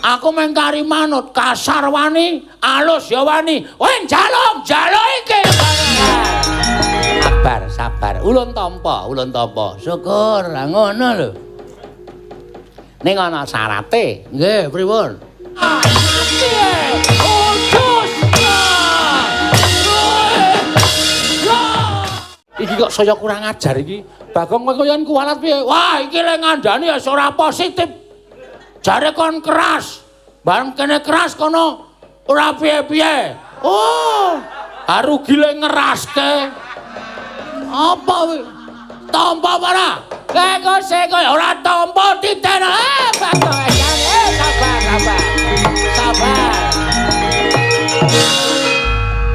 Aku mung kari manut, kasar wani, alus ya wani. Kowe njaluk, njaluk iki. Sabar, sabar. Ulun tampa, ulun tampa. Syukur, lah ngono lho. Ning ana syarate. Nggih, pripun? Iki kok saya kurang ajar iki. Bagong kowe koyon kuwalat piye? Wah, iki le ngandani ya ora positif. Jare kon keras. Bareng kene keras kono ora piye-piye. Oh, rugi le ngeraske. Apa kuwi? Tampa ora? Kok sik ora tampa titen. Bagong sabar, sabar. Sabar.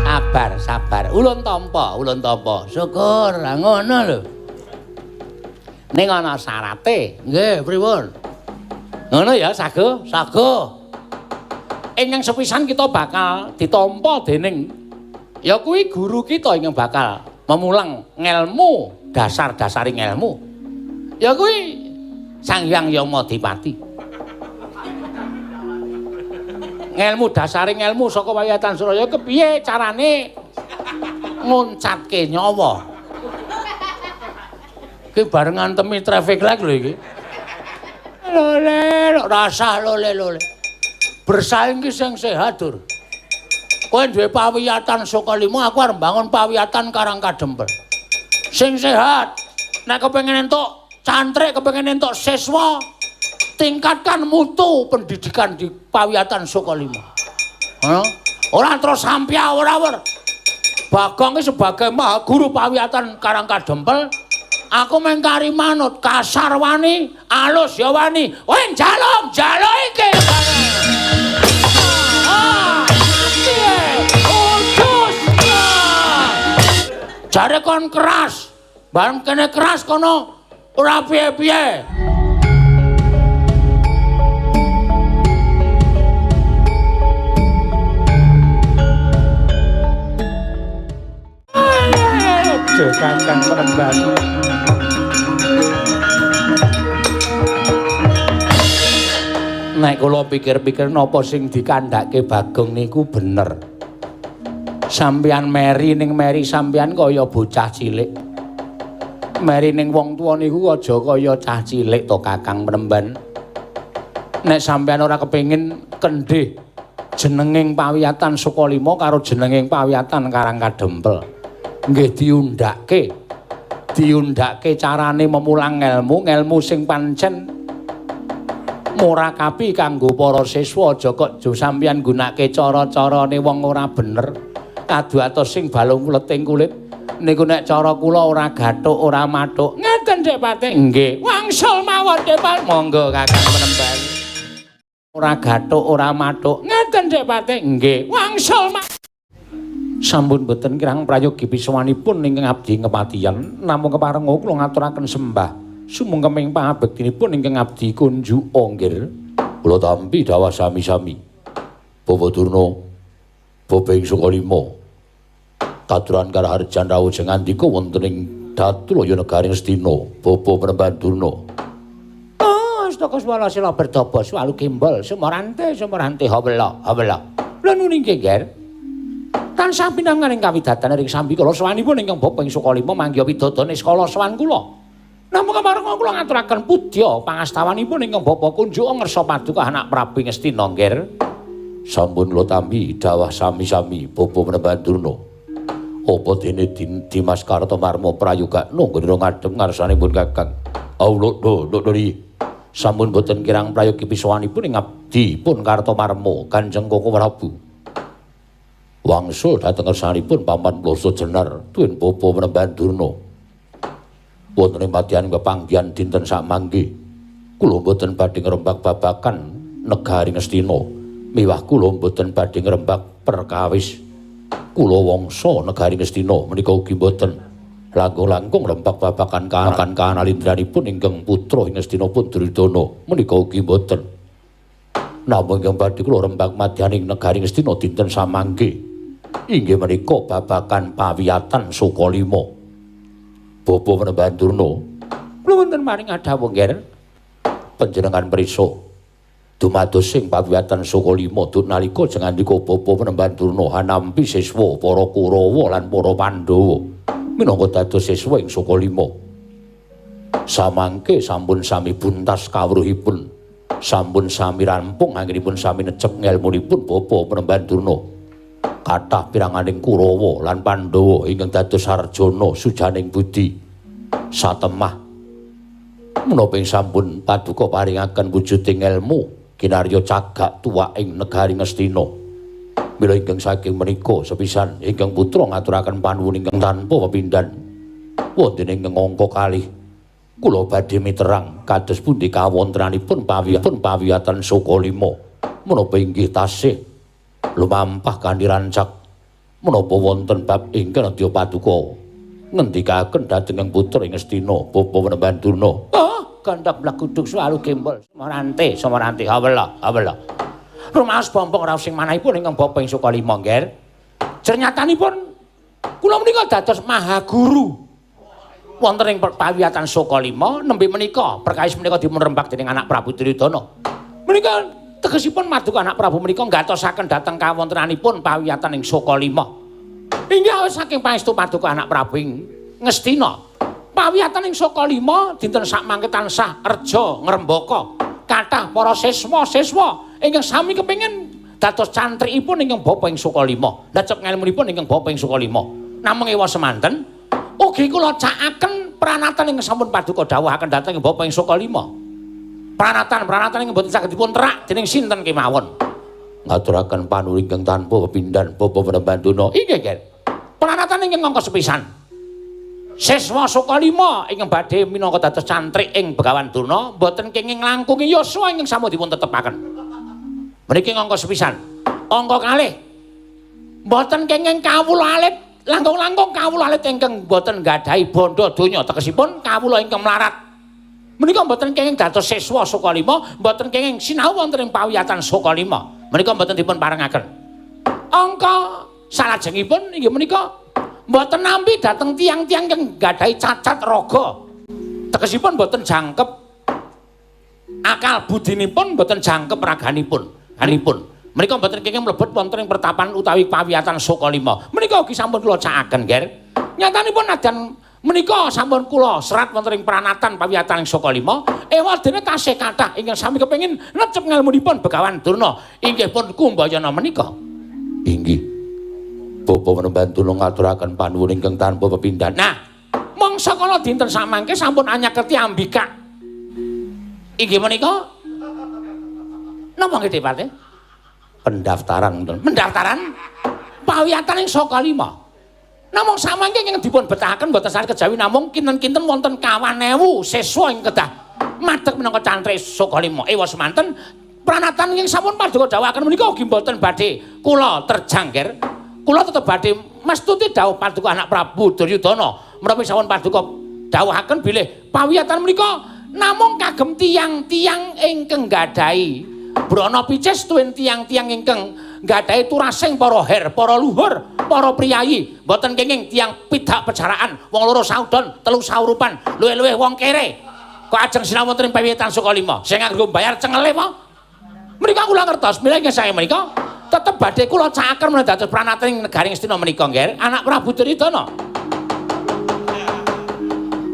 Sabar, sabar. Ulun tampa, ulun tampa. Syukur, lah ngono lho. Ning ana syarate. Nggih, pripun? Ngono ya, Sago, Sago. Ingkang sepisan kita bakal ditampa dening ya kuwi guru kita ingkang bakal memulang ngelmu, dasar-dasaring ngelmu. Ya kuwi Sang Hyang Yamadipati. Ngelmu dasaring ngelmu saka Wayatan Suraya kepiye carane nguncatke nyawa. Iki bareng ngantemi traffic light lho iki. Lole, rasah lole lole. Bersaing ki sing sehat, Dur. Kowe duwe pawiyatan Sukalima, aku arep mbangun pawiyatan Karang Kadempel. Sing sehat. Nek kepengin entuk cantrik, kepengin entuk siswa, tingkatkan mutu pendidikan di pawiyatan Sukalima. Heeh. Ora terus sampya ora wer. Bagong ki sebagai maha guru pawiyatan Karang Kadempel, aku mung kari manut, kasar wani, alus ya wani. Kowe njaluk, njaluk iki. Jare kon keras. Bareng kene keras kono ora piye-piye. Kakang Penemban. Nek kula pikir-pikir napa sing dikandhake Bagong niku bener. Sampeyan meri ning meri sampeyan kaya bocah cilik. Meri ning wong tuwa niku aja kaya cah cilik to Kakang Penemban. Nek sampeyan ora kepengin kendhih jenenging pawiyatan Sukalima karo jenenging pawiyatan Karang Kadempel. Nggih diundhake. Diundhake carane memulang ngelmu, ngelmu sing pancen murakabi kanggo para siswa. Aja kok sampeyan nggunakake cara-carane wong ora bener. Adu atos sing balung leting kulit niku nek cara kula ora gathuk ora mathuk. Ngeten Dik Patih. Nggih, wangsul mawon Dik Patih. Monggo Kakang Penemban. Ora gathuk ora mathuk. Ngeten Dik Patih. Nggih, wangsul mawon. Sampun boten kirang prayogi pisawanipun ingkang abdi kepatihan, namung keparenga kula ngaturaken sembah sumungkeming pangabektinipun ingkang abdi kunjuk nggih. Kula tampi dawah sami-sami. Bapak Durna, Bapak ing Sukalima, katuran karaharjan rawuh ngandika wonten ing Datulaya negaring Astina, Bapak Penemban Durna. Oh, astaka swala sila berdaba swalu gembol sumorante sumorante hawela hawela. Lha nuni nggih, Ger. Tansah pinanganing kawidatan ring sambikala sowanipun ingkang Bapak ing Sukalima manggiha widodane skala sowan kula. Namung keparenga kula ngaturaken pudya pangastawanipun ingkang Bapak kunjuk ngersa paduka anak Prabu Ngastina, Nger. Sampun kula tampi dawah sami-sami Bapak Penemban Durna. Apa dene Dimas Kartomarma prayogakno nggone ngadhep ngarsanipun Kakang. Awlo do sampun boten kirang prayogi pisawanipun ing abdi pun Kartomarma Kanjeng Koko Prabu. Wangsul dhateng ngersanipun Paman Ploso Jenar tuwin Bapak Penemban Durna. Wonten ing madyan pepanggihan dinten samangke kula mboten badhe ngrembak babagan negari Ngastina, miwah kula mboten badhe ngrembak perkawis kula wangsa negari Ngastina menika ugi mboten langkung-langkung ngrembak babagan kanakan kanalindranipun ingkang putra ing Ngastina pun Duryudana menika ugi mboten. Namung ingkang badhe kula rembak madyaning negari Ngastina dinten samangke inggih menika babagan pawiyatan Sukalima. Bapak Penemban Durna, kula wonten maring adhawuh, Nger. Panjenengan prisa Dumados sing pawiyatan Sukalima duk nalika jengandika Bapa Panembahan Durna hanampi siswa para Kurawa lan para Pandhawa minangka dados siswa ing Sukalima. Samangke sampun sami buntas kawruhipun, sampun sami rampung anggenipun sami necep ngelmunipun Bapa Panembahan Durna. Kathah piranganing Kurawa lan Pandhawa ingkang dados sarjana sujaning budi satemah menapa ing sampun paduka paringaken wujuding elmu kinarya cagak tuwa ing negari Ngastina. Mila ingkang saking menika sepisan ingkang putra ngaturaken panuwun ingkang tanpa pepindhan wonten ing angka kalih kula badhe miterang kados pundi kawontenanipun pawiyatan Sukalima menapa inggih tasih lumampah kanthi rancak menapa wonten bab ingkang nedya paduka ngendikaken dhateng putra ing Ngastina Bapa Panembahan Durna. Gandhak blagudug swalu gembol samarante samarante awela awela. Rumaos bombong raos sing manahipun ingkang bapa ing Sukalima nggih. Jernyatanipun kula menika dados mahaguru wonten ing pawiyatan Sukalima nembe menika perkawis menika dipun rembak dening anak Prabu Duryudana. Menika tegesipun maduka anak Prabu menika nggatosaken dhateng kawontenanipun pawiyatan ing Sukalima. Inggih saking pangestu paduka anak Prabu ing Ngastina. Pawiyatan ing Sukalima dinten sakmangke tansah reja ngrembaka. Kathah para siswa-siswa ingkang sami kepengin dados cantrikipun ingkang bapa ing Sukalima. Lecep ngelmunipun ingkang bapa ing Sukalima. Namung ewa semanten ugi kula cakaken pranatan ingkang sampun paduka dawuhaken dhateng bapa ing Sukalima. Pranatan-pranatan ingkang boten saged dipun terak dening sinten kemawon. Ngaturaken panuwun ingkang tanpa pepindhan Bapa Panembahan Durna. Inggih, nggih. Pranatan ingkang angka sepisan. Siswa Sukalima ingkang badhe minangka dados cantrik ing Begawan Durna boten kenging nglangkungi yuswa ingkang sampun dipun tetepaken. Mriki angka sepisan. Angka kalih boten kenging kawula alit, langkung-langkung kawula alit ingkang boten nggadahi bondo donya, tegesipun kawula ingkang mlarat. Menika mboten kenging dados siswa Sukalima, mboten kenging sinau wonten ing pawiyatan Sukalima. Menika mboten dipun parengaken. Angka salajengipun inggih menika mboten nampi dhateng tiyang-tiyang ingkang nggadahi cacat raga. Tegesipun mboten jangkep akal budinipun, mboten jangkep raganipun. Hanipun. Menika mboten kenging mlebet wonten ing pertapan utawi pawiyatan Sukalima. Menika ugi sampun kula cakaken, Ger. Nyatanipun nadyan menika sampun kula serat wonten ing pranatan pawiyatan ing Sukalima, ewadene tasih kathah ingkang sami kepengin necep ngelmunipun Begawan Durna inggih pun Kumbayana menika. Inggih. Bapa Panembahan Durna ngaturaken panuwun ingkang tanpa pepindhan. Nah, mangsa kala dinten samangke sampun anyakerti ambika. Inggih menika napa nggih Depate? Pendaftaran ngoten. Pendaftaran pawiyatan ing Sukalima. Namung samangke ingkang dipun betahaken boten saged kejawi namung kinten-kinten wonten 2.000 siswa ing kedah madeg minangka cantrik Sukalima. Ewa semanten pranatan ingkang sampun paduka dawuhaken menika ugi boten badhe kula terjang, Ger. Kula tetep badhe mestuti dawuh paduka anak Prabu Duryudana menawi sampun paduka dawuhaken bilih pawiyatan menika namung kagem tiyang-tiyang ingkang nggadahi brana picis tuwin tiyang-tiyang ingkang nggadahi turasing para her, para luhur, para priyayi, mboten kenging tiyang pidak pejaraan, wong loro saudon, telu saurupan, luwih-luwih wong kere. Kok ajeng sinau wonten ing pawiyatan Sukalima sing nganggo bayar cengele apa? Menika kula ngertos, mila ingkang sae menika tetep badhe kula cakaken menawi dados pranatan ing negari Ngastina menika, Ngger, anak Prabu Duryudana.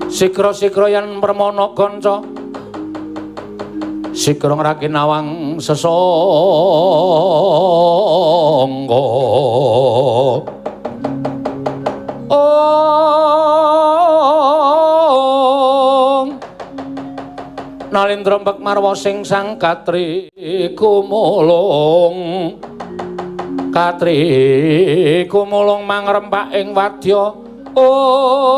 Sikra-sikra yen permana kanca sikra ngraki nawang sesangga. Ong Nalindra mbek marwa sing sang katri kumulung. Katri kumulung mangrempak ing wadya. Ong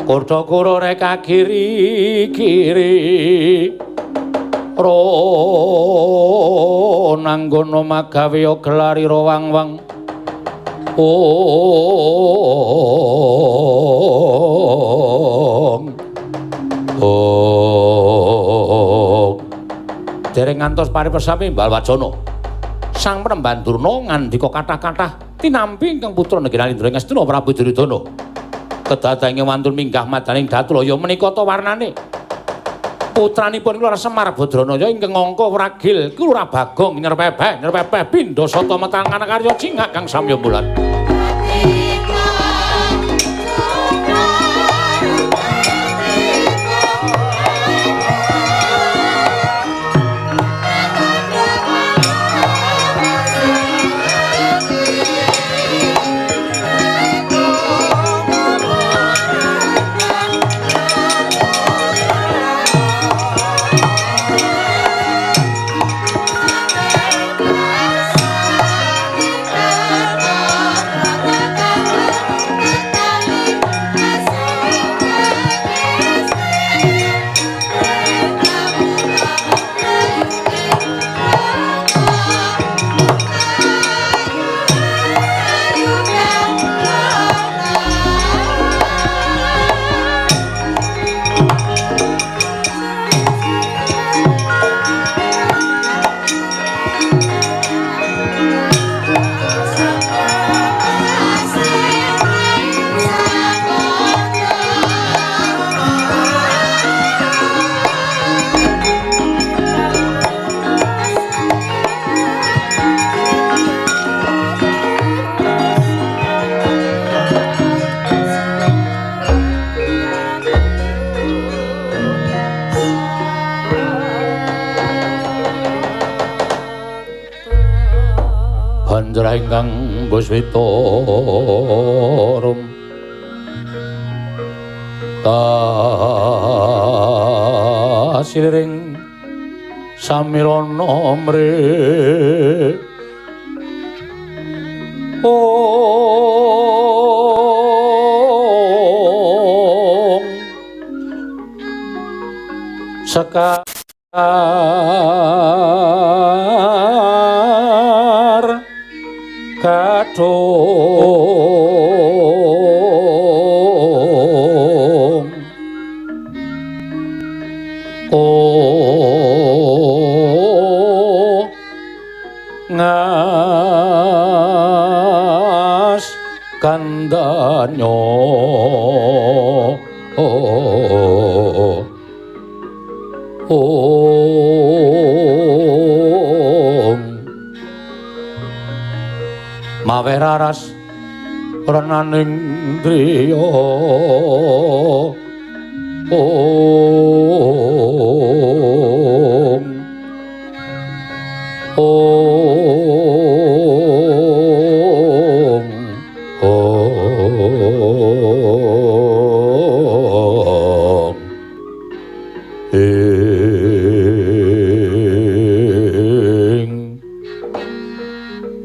Kurda kura reka kiri kiri ro nanggono magawe gelari ro wang-wang. Ong Ong dereng ngantos paripersami Balwacana. Sang Panembahan Durna ngandika kathah-kathah tinampi ingkang putra negeri Nalindra Ngastina Prabu Duryudana. Kedatange wantun minggah madaning Datulaya menika ta warnane. Putranipun Lurah Semar Badranaya ingkang angka wragil Lurah Bagong nyerpepeh nyerpepeh pindha sata metangan karya cingak kang samya bulan. Hanjra ingkang buswita rum kasiliring samirana mre ong sekar kadung oh ngas kandanyo oh oh mawe raras renaning driya om om om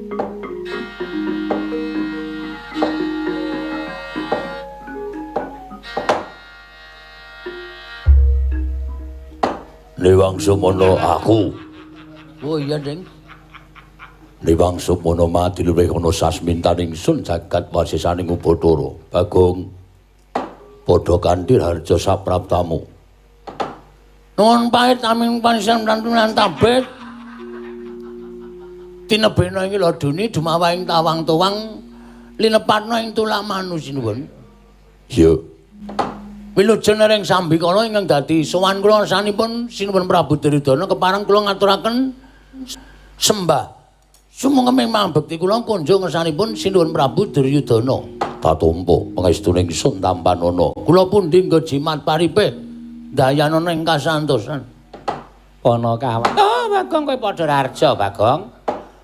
ing Newang Sumono aku. Oh iya, Ding. Newang Sumono mati luwih ana sasmintaning sun jagat wasisaning Ubathara. Bagong padha kanthi harja sapraptamu. Nuwun pahit amin panjenengan lan tabet. Tinebena ing laduni dumawahing tawang-tuwang linepatna ing tulak manusinuwun. Iya. Wilujeng ring sambikala ingkang dadi sowan kula sanipun Sinuwun Prabu Duryudana kepareng kula ngaturaken sembah sumangga mangabekti kula kunjung ngersanipun Sinuwun Prabu Duryudana. Tatumpa pangestune ingsun tampanana. Kula pundi nggo jimat paripe dayanana ing kasantosan. Panakawan. Oh, Bagong kowe padha raharja, Bagong.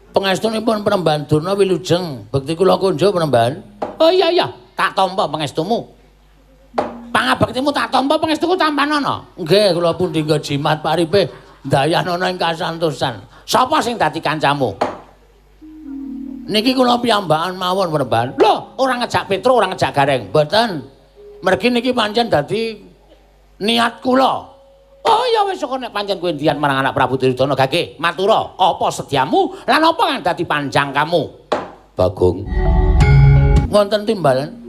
Pangestunipun Panembahan Durna wilujeng bekti kula kunjung Panembahan. Oh iya iya, tak tampa pangestumu. Pangabektimu tak tampa pangestuku tampanana. Nggih, kula pundi nggo jimat paripe dayanana ing kasantosan. Sapa sing dadi kancamu? Niki kula piyambakan mawon Panembahan. Lho, ora ngejak Petro, ora ngejak Gareng. Mboten. Mergi niki pancen dadi niat kula. Oh ya wis kok nek pancen kowe ndian marang anak Prabu Duryudana gage, matura apa sediamu lan apa kang dadi panjang kamu? Bagong. Wonten timbalan.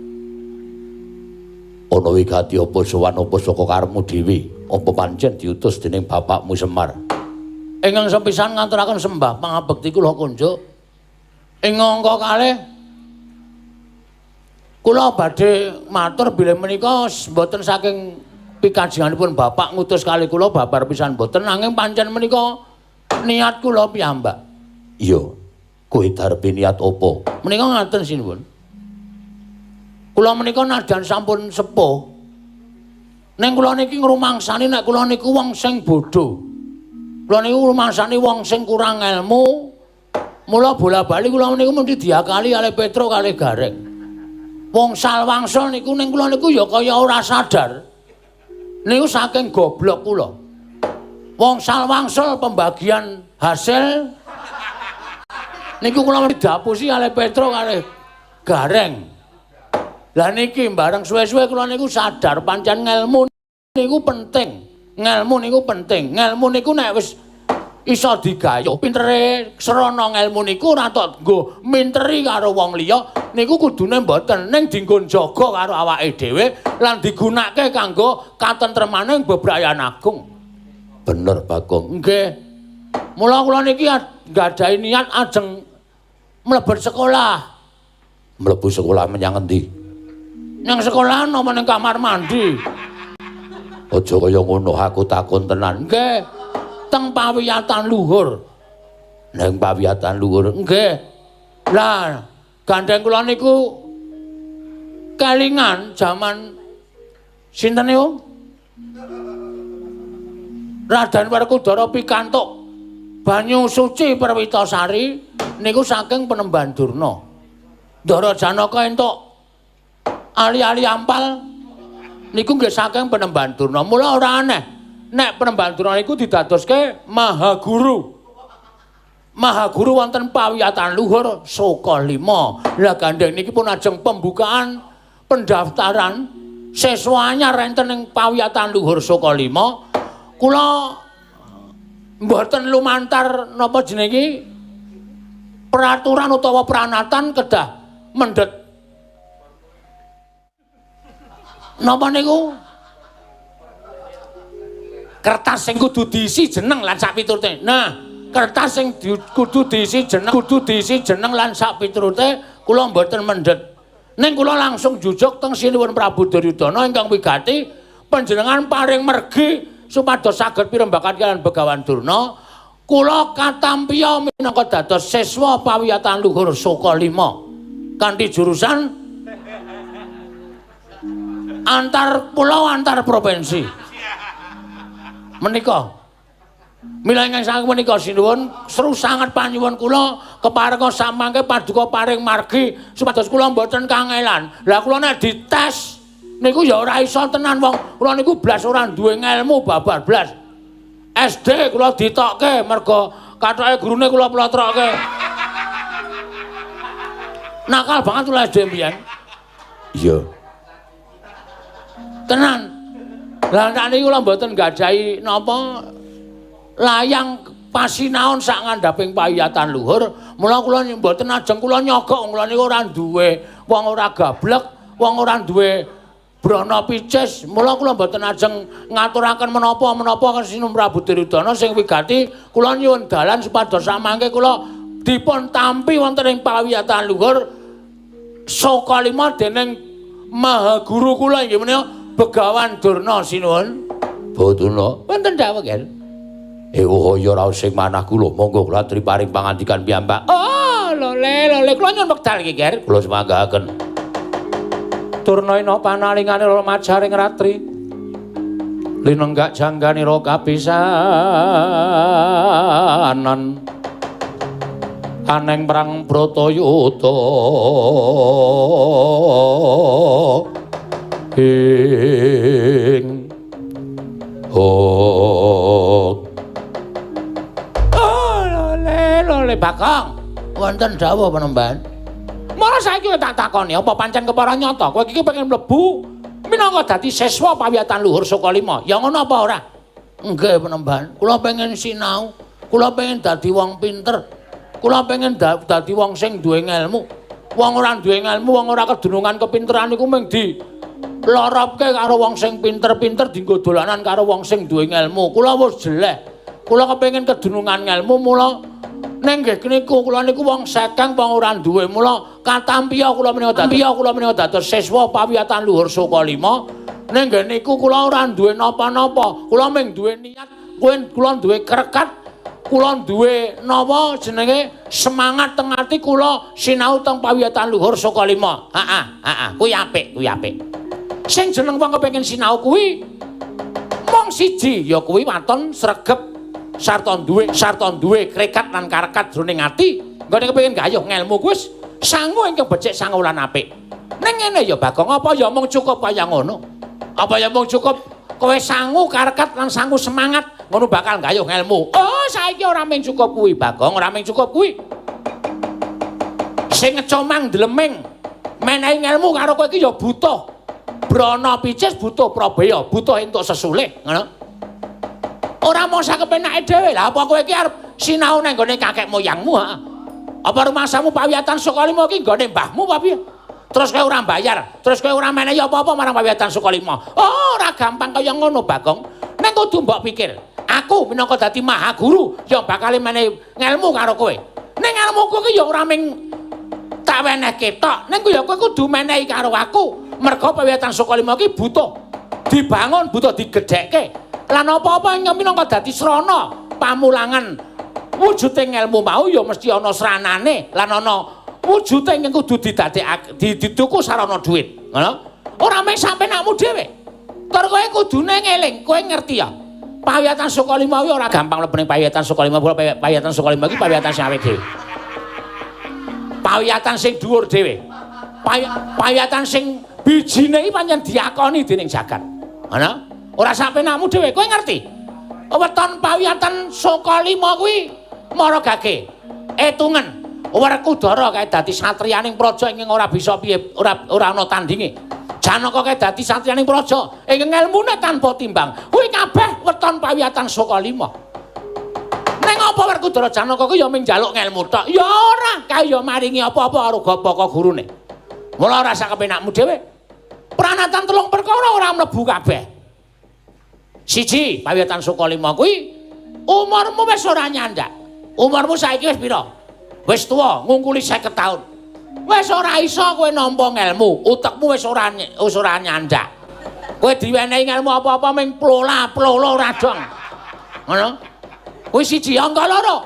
Ana wigati apa sowan apa saka karepmu dhewe? Apa pancen diutus dening bapakmu Semar? Ingkang sepisan ngaturaken sembah pangabekti kula kunjuk. Ing angka kalih kula badhe matur bilih menika mboten saking Pikajenganipun bapak ngutus kali kula babar pisan mboten, nanging pancen menika niat kula piyambak. Iya. Kowe darepe niat apa? Menika ngaten sinuwun. Kula menika nadyan sampun sepuh. Ning kula niki ngrumangsani nek kula niku wong sing bodho. Kula niku ngrumangsani wong sing kurang ilmu. Mula bola-bali kula niku mesti diakali kalih Petro kalih Gareng. Wong salwangsul niku ning kula niku ya kaya ora sadar. Niku saking goblok kula. Wong salwangsul pembagian hasil niku kula didapusi kalih Petro kalih Gareng. Lah niki bareng suwe-suwe kula niku sadar pancen ngelmu niku penting. Ngelmu niku penting. Ngelmu niku nek wis iso digayuh pintere srana ngelmu niku ora tok nggo minteri karo wong liya niku kudune mboten, ning dinggo njaga karo awake dhewe lan digunakake kanggo katentremaning bebrayan agung. Bener Bagong. Nggih. Mula kula niki nggadahi niat ajeng mlebet sekolah. Mlebu sekolah menyang endi? Nang sekolahan apa ning kamar mandi? Aja kaya ngono, aku takon tenan. Nggih. Teng pawiyatan luhur. Nang pawiyatan luhur. Nggih. Lah, gandeng kula niku kelingan jaman sinten niku? Raden Werkudara pikantuk banyu suci Perwitasari niku saking Penemban Durna. Ndara Janaka entuk ali-ali ampal niku nggih saking Penemban Durna. Mula ora aneh nek Penemban Durna niku didadoske Mahaguru. Mahaguru wonten pawiyatan luhur Soka 5. Lah gandeng niki pun ajeng pembukaan pendaftaran siswa anyar enten ing pawiyatan luhur Soka 5. Kula mboten lumantar napa jenenge peraturan utawa pranatan kedah mendhet napa niku kertas sing kudu diisi jeneng lan sak piturute. Nah, kertas sing kudu diisi jeneng lan sak piturute kula mboten mendhet. Ning kula langsung jujuk teng Sinuwun Prabu Duryudana ingkang wigati panjenengan paring mergi supados saged pirembakan kaliyan Begawan Durna. Kula katampiya minangka dados siswa pawiyatan luhur Soka 5 kanthi jurusan antar pulau antar provinsi. Menika mila ingkang saking menika sinuwun seru sanget panyuwun kula keparenga samangke paduka paring margi supados kula mboten kangelan. Lah kula nek dites niku ya ora iso tenan wong kula niku blas ora duwe ngelmu babar blas. SD kula ditokke mergo kathoke gurune kula plotrokke. Nakal banget kula SD mbiyen. Iya. Tenan. Lah nek niku kula mboten gadahi napa layang pasinaon sak ngandhaping pawiyatan luhur, mula kula mboten ajeng kula nyogok, kula niku ora duwe wong ora gablek, wong ora duwe brana picis, mula kula mboten ajeng ngaturaken menapa-menapa Sinuwun Prabu Duryudana sing wigati kula nyuwun dalan supados samangke kula dipun tampi wonten ing pawiyatan luhur Soka 5 dening Mahaguru kula inggih menika Begawan Durna sinuwun. Durna wonten dawuh nggih. Ewuh ya raos sing manah kula, monggo kula aturi paring pangandikan piyambak. Oh, lole lole kula nyuwun wekdal iki, Ger. Kula semanggaken. Durna ina panalingane majaring ratri. Linenggak jangganira kapisanan. Aneng perang Bratayuda. Ing oh. Oh, lole lole Bagong. Wonten dawuh penemban. Mula saiki tak takoni apa pancen kepara nyata kowe iki pengen mlebu minangka dadi siswa pawiyatan luhur Soka 5. Ya ngono apa ora? Nggih penemban, kula pengen sinau, kula pengen dadi wong pinter. Kula pengen dadi wong sing duwe ngelmu. Wong ora duwe ngelmu, wong ora kedunungan kepinteran iku mung di loropke karo wong sing pinter-pinter dienggo dolanan karo wong sing duwe ngelmu. Kula wis jeleh. Kula kepengin kedunungan ngelmu mula ning nggih niku kula niku wong sekeng wong ora duwe mula katampiya kula menika dados siswa pawiyatan luhur Soka 5 Ning ngene iku kula ora duwe napa-napa. Kula mung duwe niat, kula duwe krekat, kula duwe napa jenenge semangat teng ati kula sinau teng pawiyatan luhur Sukalima. Heeh, heeh, kuwi apik, kuwi apik. Sing jeneng wong kepengin sinau kuwi mung siji, ya kuwi waton sregep sarta duwe krekat lan karekat jroning ati. Nggone kepengin gayuh ngelmu kuwi wis sangu ingkang becik sangu lan apik. Ning ngene ya Bagong, apa ya mung cukup kaya ngono? Apa ya mung cukup kowe sangu karekat lan sangu semangat ngono bakal gayuh ngelmu? Oh, saiki ora mung cukup kuwi Bagong, ora mung cukup kuwi. Sing ngecomang dleming menehi ngelmu karo kowe iki ya butuh brana picis, butuh prabeya, butuh entuk sesulih, ngono. Ora mung sakepenake dhewe. Lah apa kowe iki arep sinau nang nggone kakek moyangmu, ha? Apa rumangsamu pawiyatan Sukalima iki nggone mbahmu apa piye? Terus kowe ora bayar, terus kowe ora menehi apa-apa marang pawiyatan Sukalima. Oh, ora gampang kaya ngono, Bagong. Ning kudu mbok pikir, aku minangka dadi maha guru ya bakal menehi ngelmu karo kowe. Ning ngelmuku iki ya ora mung tak wenehke tok, ning ya kowe kudu menehi karo aku. Merga pawiyatan Sukalima iki butuh dibangun, butuh digedhekke. Lan apa-apa ing minangka dadi srana pamulangan wujude ngelmu mau ya mesti ana sranane lan ana wujude ingkang kudu didadekake dituku sarana dhuwit, ngono. Ora mung sampenakmu dhewe. Tur kowe kudune ngeling, kowe ngerti ya. Pawiyatan Sukalima kuwi ora gampang mlebu ning pawiyatan Sukalima. Pawiyatan Sukalima iki pawiyatan sing awake dhewe. Pawiyatan sing dhuwur dhewe. Pawiyatan sing bijine iki pancen diakoni dening jagat. Ngono. Ora sampenakmu dhewe, kowe ngerti. Weton pawiyatan Sukalima kuwi mara gage. Etungen Werkudara kae dadi satriyaning praja ingkang ora bisa piye, ora ana tandinge. Janaka kae dadi satriyaning praja ingkang elmune tanpa timbang. Kuwi kabeh weton pawiyatan Sukalima. Ning apa Werkudara Janaka kuwi ya mung njaluk ngelmu tok? Ya ora, kae ya maringi apa-apa karo gapaka gurune. Mula ora sakepenakmu dhewe. Pranatan telung perkara ora mlebu kabeh. Siji, pawiyatan Sukalima kuwi umurmu wis ora nyandak. Umurmu saiki wis pira? Wis tuwa, ngungkuli 50 taun. Wis ora iso kowe nampa ngelmu, utekmu wis ora nyandak. Kowe diwenehi ngelmu apa-apa mung plola-plolo ora dong. Ngono. Kuwi siji, angka loro.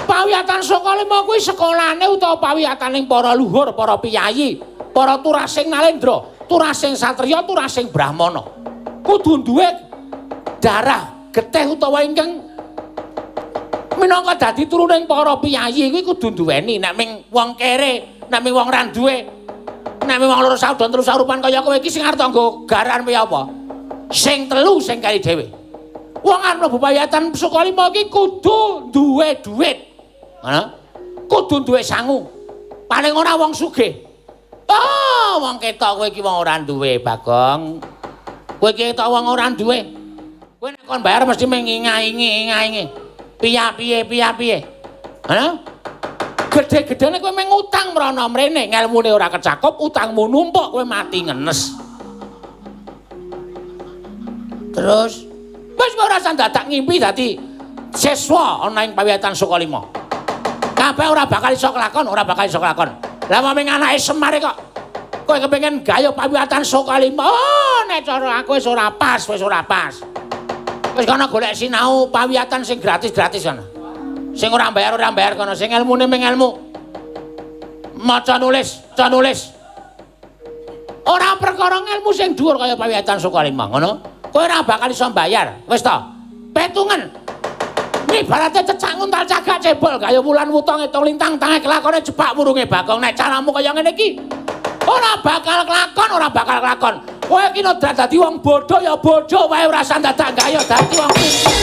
Pawiyatan Sukalima kuwi sekolahane utawa pawiyataning para luhur, para piyayi, para turasing nalendra, turasing satriya, turasing brahmana. Kudu duwe darah getih utawa ingkang minangka dadi turuning para piyayi kuwi kudu duweni. Nek ming wong kere, nek ming wong ra duwe, nek ming wong loro saudon telu sarupan kaya kowe iki sing arep tangga garan piye apa? Sing telu sing kari dhewe. Wong arep mlebu pawiyatan Sukalima iki kudu duwe dhuwit. Ngono. Kudu duwe sangu. Paling ora wong sugih. Oh, wong ketok kowe iki wong ora duwe, Bagong. Kowe iki ketok wong ora duwe. Kowe nek kon bayar mesti mengingaingi. Piye piye. Hah? Gedhe-gedhene kowe mung utang mrana mrene, ngelmune ora kecakup, utangmu numpuk kowe mati ngenes. Terus wis ora usah dadak ngimpi dadi siswa ana ing pawiyatan Sukalima. Kabeh ora bakal iso kelakon, ora bakal iso kelakon. Lah mung anake Semar kok kowe kepengin gayuh pawiyatan Sukalima. Oh, nek cara aku wis ora pas, wis ora pas. Wis kono golek sinau pawiyatan sing gratis-gratis kono. Sing ora bayar kono, sing elmune mung elmu. Maca nulis, maca nulis. Ora perkara ngelmu sing dhuwur kaya pawiyatan Sukalima, ngono. Kowe ora bakal iso mbayar. Wis to. Petungen. Ibarate cecak nguntal cagak cebol kaya wulan wuta ngitung lintang tange kelakone jepak wurunge Bagong. Nek caramu kaya ngene iki ora bakal kelakon, ora bakal kelakon. Kowe iki nek dadi wong bodho ya bodho wae, ora usah dadak gaya dadi wong pinter.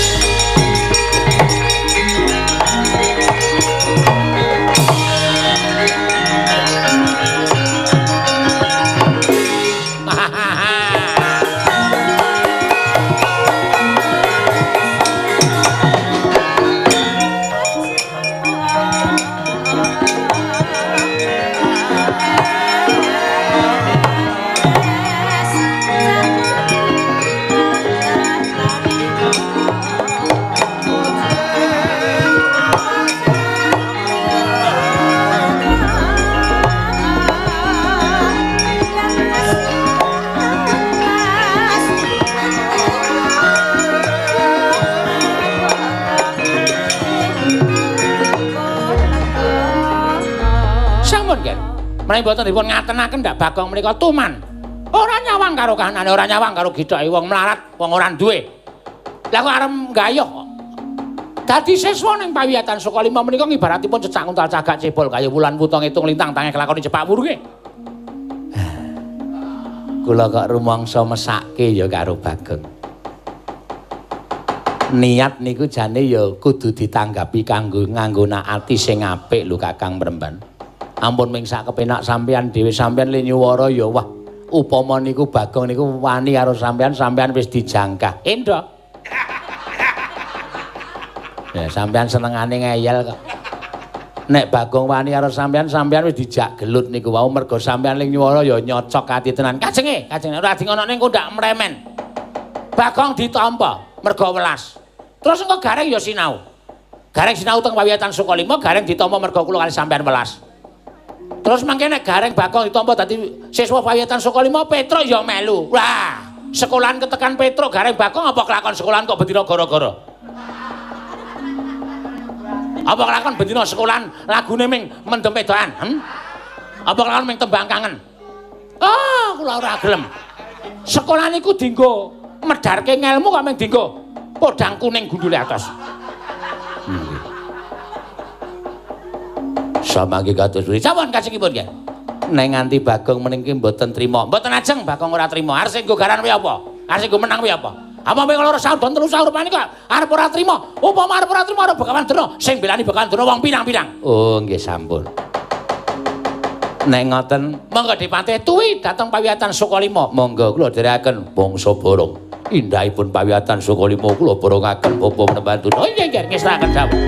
Menawi mboten dipun ngatenaken ndak Bagong menika tuman. Ora nyawang karo kahanane, ora nyawang karo githoke wong mlarat, wong ora duwe. Lah kok arep nggayuh kok. Dadi siswa ning pawiyatan Sukalima menika ngibaratipun cecak nguntal cagak cebol kaya wulan wuta ngitung lintang tangeh kelakoni cepak wurunge. Kula kok rumangsa mesake ya karo Bagong. Niat niku jane ya kudu ditanggapi kanggo nganggo naati sing apik lho Kakang Mremban. Ampun ming sak kepenak sampeyan dhewe, sampeyan le nyuwara ya wah upama niku Bagong niku wani karo sampeyan, sampeyan wis dijangkah. Endho. Ya sampeyan senengane ngeyel kok. Nek Bagong wani karo sampeyan, sampeyan wis dijak gelut niku wau mergo sampeyan ling nyuwara ya nyocok ati tenan. Kajenge, kajenge ora di ngonokne engko ndak mremen. Bagong ditampa mergo welas. Terus engko Gareng ya sinau. Gareng sinau teng pawiyatan Sukalima, Gareng ditampa mergo kula kali sampeyan welas. Terus mangke nek Gareng Bagong ditampa dadi siswa pawiyatan Sukalima, Petruk ya melu. Wah, sekolahan ketekan Petruk Gareng Bagong apa kelakon sekolahan kok bendina gara-gara? Apa kelakon bendina sekolahan lagune ming mendem wedokan? Apa kelakon ming tembang kangen? Ah, kula ora gelem. Sekolahan iku dienggo medharke ngelmu kok ming dienggo podang kuning gundule atos. Samangke kados pundi? Sampun kajengipun nggih. Nek nganti Bagong meniki mboten trima. Mboten ajeng Bagong ora trima. Arep sing nggo garan kuwi apa? Arep sing nggo menang kuwi apa? Apa mung loro saudon telu sahur panika arep ora trima. Upama arep ora trima arep Begawan Durna, sing belani Begawan Durna wong pirang-pirang. Oh nggih sampun. Nek ngoten monggo dipatih tuwi dhateng pawiyatan Sukalima. Monggo kula dherekaken bangsa Barong. Indahipun pawiyatan Sukalima kula borongaken bapa Mremban Durna. Oh nggih nggih ngestakaken dawuh.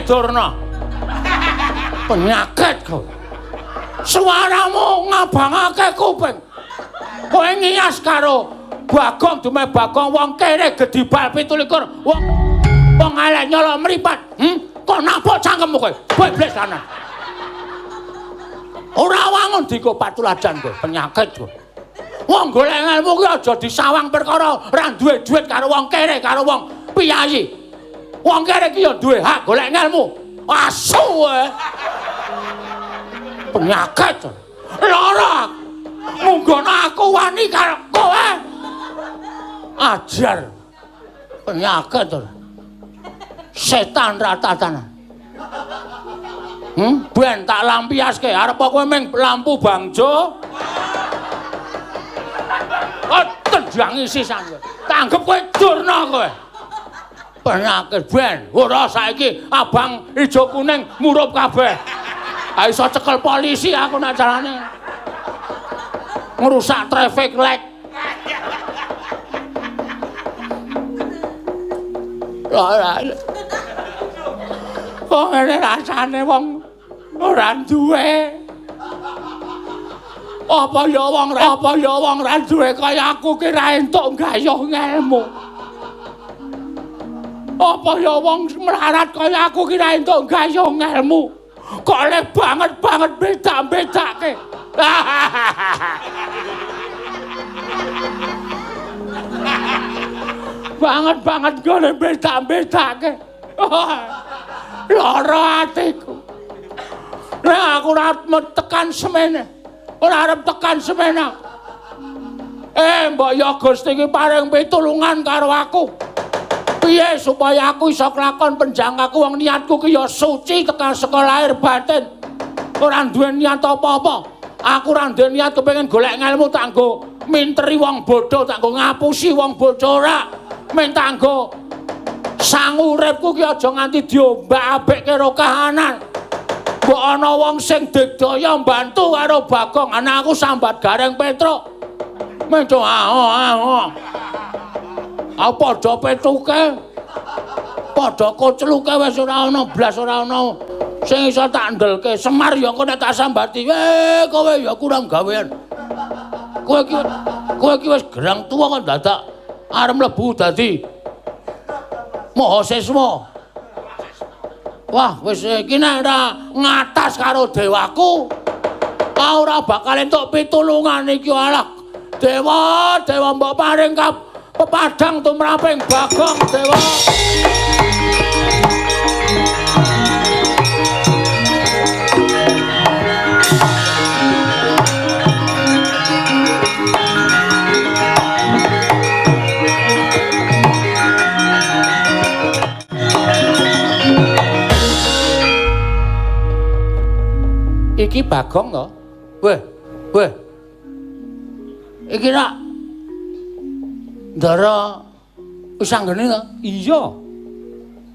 Durna. Penyakit kowe. Suaramu ngabangake kuping. Kowe ngiyas karo Bagong dume Bagong wong kere gedibal 27 wong wong elek nyolok mripat. Kok nabok cangkemmu kowe? Bebles lanang. Ora wangun diko patuladan kowe, penyakit kowe. Wong golek ilmu ki aja disawang perkara ora duwe duit karo wong kere karo wong piyayi. Wong kere iki ya duwe hak golek ngelmu. Asu kowe. Penyakit. Lara. Munggono aku wani karo kowe. Ajar. Penyakit. Setan ratatan. Ben tak lampiaske arep kowe ming lampu bangjo. Oh, tendangi sisan kowe. Tanggep kowe Durna kowe. Penyakit ben ora saiki abang ijo kuning murup kabeh. Ha iso cekel polisi aku nek carane. Ngrusak traffic light. Ora. Kok ngene rasane wong ora duwe. Apa ya wong ra duwe kaya aku ki ra entuk gayuh ngelmu. Apa ya wong melarat kaya aku ki ra entuk gayuh ngelmu. Kok le banget-banget beda-bedake. Banget-banget gone beda-bedake. Lara atiku. Nek aku ora tekan semene. Ora arep tekan semene. Mbok ya Gusti iki paring pitulungan karo aku. Piye supaya aku iso kelakon penjangkaku wong niatku ki ya suci tekan saka lahir batin. Ora duwe niat apa-apa. Aku ora duwe niat kepengin golek ngelmu tak nggo minteri wong bodho, tak nggo ngapusi wong bodho ora. Men tak nggo sangu uripku ki aja nganti diombak-ambek karo kahanan. Mbok ana wong sing digdaya mbantu karo Bagong, ana aku sambat Gareng Petruk. Menco aho. Aku padha petruke. Padha kocluke wis ora ana blas ora ana sing iso tak ndelke. Semar ya engko nek tak sambati, kowe ya kurang gawean. Kowe iki wis gerang tuwa kok dadak arep mlebu dadi mahasiswa. Wah, wis iki nek ora ngatas karo dewaku, ora bakal entuk pitulungan iki alah. Dewa, dewa mbok paring pepadang tumraping Bagong, dewa. Iki Bagong to? Weh, weh. Iki rak Ndara wis anggene to? Iya.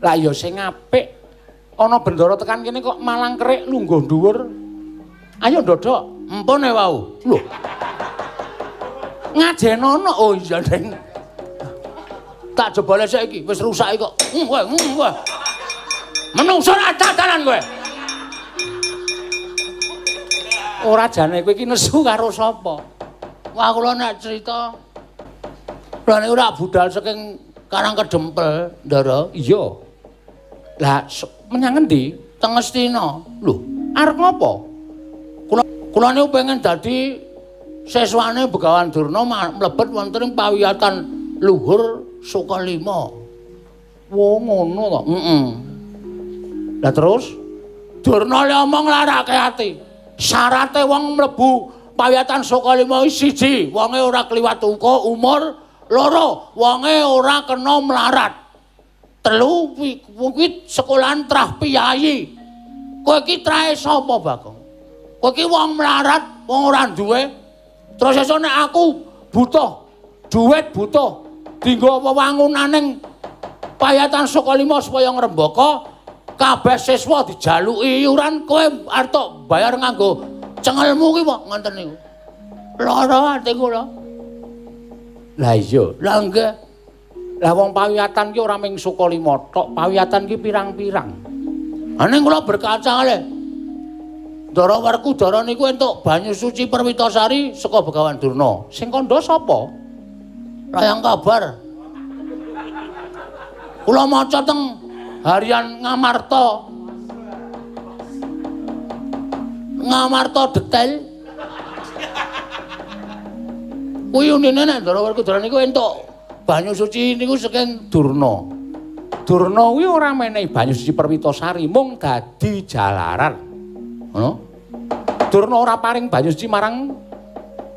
Lah ya sing apik. Ana bendara tekan kene kok malang kerik lungguh dhuwur. Ayo ndodhok. Empun e wau. Lho. Ngajenono. Oh iya, Deng. Tak jebole saiki wis rusak kok. Weh, weh. Menungso ora dadalan kowe. Ora jane kowe iki nesu karo sapa? Wah, kula nek cerita kula niku ora budal saking Karang Kedempel, Ndara. Iya. Lah menyang ngendi? Teng Ngastina. Lho, arep ngopo? Kula niku pengen dadi siswane Begawan Durna mlebet wonten ing pawiyatan luhur Sukalima. Wo ngono to? Heeh. Lah terus Durna le omong larake ati. Syarate wong mlebu pawiyatan Sukalima iki siji, wonge ora kliwat uka umur, loro, wonge ora kena melarat. Telu, kuwi sekolahan trah piyayi. Kowe iki trahe sapa, Bagong? Kowe iki wong melarat, wong ora duwe. Terus esuk nek aku butuh duit, butuh dienggo wewangunaning pawiyatan Sukalima supaya ngrembaka, kabeh siswa dijaluki iuran, kowe arep tok bayar nganggo cengelmu ki kok ngoten niku. Lara ati kula. Lah iya, lah nggih. Lah wong pawiyatan ki ora mung Sukalima tok, pawiyatan ki pirang-pirang. Ha ning kula berkaca le. Ndara Werkudara niku entuk banyu suci Perwitasari saka Begawan Durna. Sing kandha sapa? Layang kabar. Kula maca teng Harian Ngamarta. Ngamarta detail. Kuwi unine nek Ndara Werkudara niku entuk banyu suci niku saking Durna. Durna kuwi ora menehi banyu suci Perwitasari, mung dadi jalaran. Ngono. Durna ora paring banyu suci marang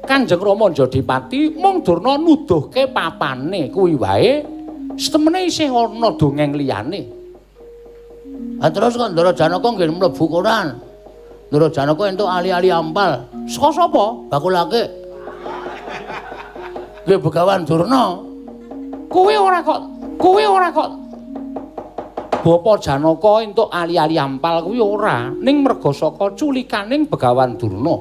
Kanjeng Rama Jodipati, mung Durna nuduhke papane kuwi wae. Setemene isih ana dongeng liyane. Ha terus kok Ndara Janaka nggih mlebu koran. Ndara Janaka entuk ali-ali ampal. Saka sapa? Bakulake. Nggih Begawan Durna. Kowe ora kok Bapa Janaka entuk ali-ali ampal kuwi ora, ning merga saka culikaning Begawan Durna.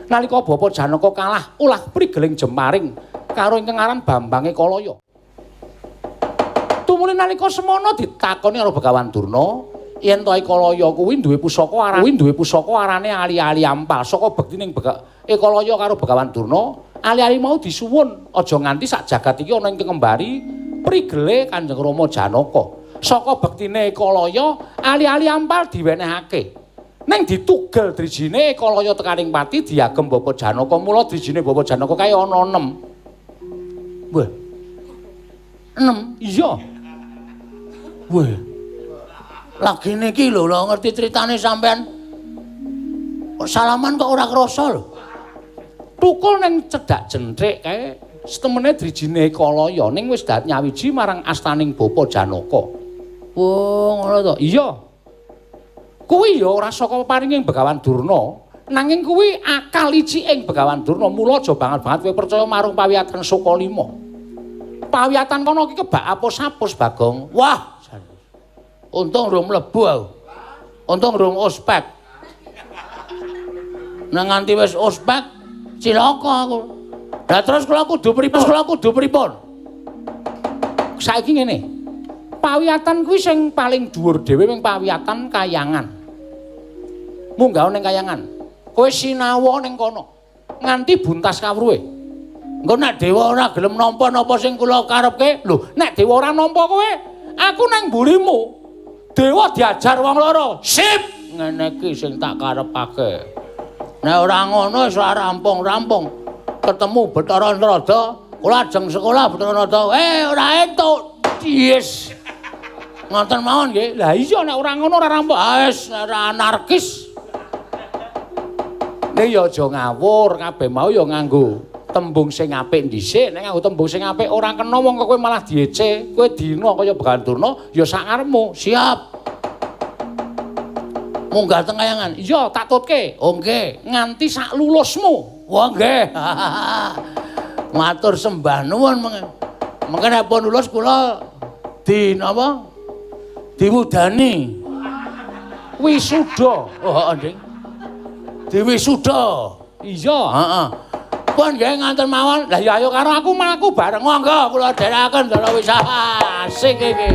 Nalika Bapa Janaka kalah ulah prigeling jemaring karo ingkang aran Bambang Ekalaya. Tumuli nalika semono ditakoni karo Begawan Durna, yen to Ekalaya kuwi duwe pusaka arane ali-ali ampal. Saka bektining Ekalaya karo Begawan Durna, ali-ali mau disuwun aja nganti sak jagat iki ana ingkang ngembari prigele Kanjeng Rama Janaka. Saka bektine Ekalaya, ali-ali ampal diwenehake. Ning ditugel drijine Ekalaya tekaning pati diagem Bapa Janaka. Mula drijine Bapa Janaka kae ana 6. Wah. 6? Iya. Wah. Lagi niki lho, lho ngerti critane sampean. Kok salaman kok ora krasa lho. Tukul ning cedhak jenthik kae setemene drijine Ekalaya ning wis dat nyawiji marang astaning Bapa Janaka. Oh, ngono to. Iya. Kuwi ya ora saka paringing Begawan Durna, Nanging kuwi akal iciking Begawan Durna, mula aja banget-banget kowe percaya marang pawiyatan Sukalima. Pawiyatan kono iki kebak apus-apus, Bagong. Wah, untung rung mlebu aku. Untung rung ospek. Nek nganti wis ospek cilaka aku. Lah terus kula kudu pripun? Kula kudu pripun? Saiki ngene. Pawiyatan kuwi sing paling dhuwur dhewe ming pawiyatan Kayangan. Munggah ning Kayangan. Kowe sinawa ning kono. Nganti buntas kawruhe. Engko nek dewa ora gelem nampa napa sing kula karepke? Lho, nek dewa ora nampa kowe, aku nang mburimu. Dewa diajar wong loro. Sip, ngene iki sing tak karepake. Nek ora ngono wis ora rampung-rampung. Ketemu Bathara Narada, kula ajeng sekolah Bathara Narada. Ora entuk. Yes. Ngoten mawon nggih. Lah iya nek ora ngono ora rampung. Ah wis ora anarkis. Nek ya aja ngawur, kabeh mau ya nganggo tembung sing apik dhisik. Nek nganggo tembung sing apik ora kena wong kowe malah diece. Kowe dina kaya Begawan Durna ya sak karepmu. Siap. Munggah teng Kayangan. Iya, tak tutke. Oh nggih, nganti sak lulusmu. Wah nggih. Matur sembah nuwun mengke. Mengke nek pun lulus kula di napa? Diwudani. Wisuda. Oh heeh, Ding. Diwisuda. Iya, heeh. Pun nggih nganten mawon. Lah ya ayo karo aku mlaku bareng. Monggo kula dherekaken Ndara wis asik iki.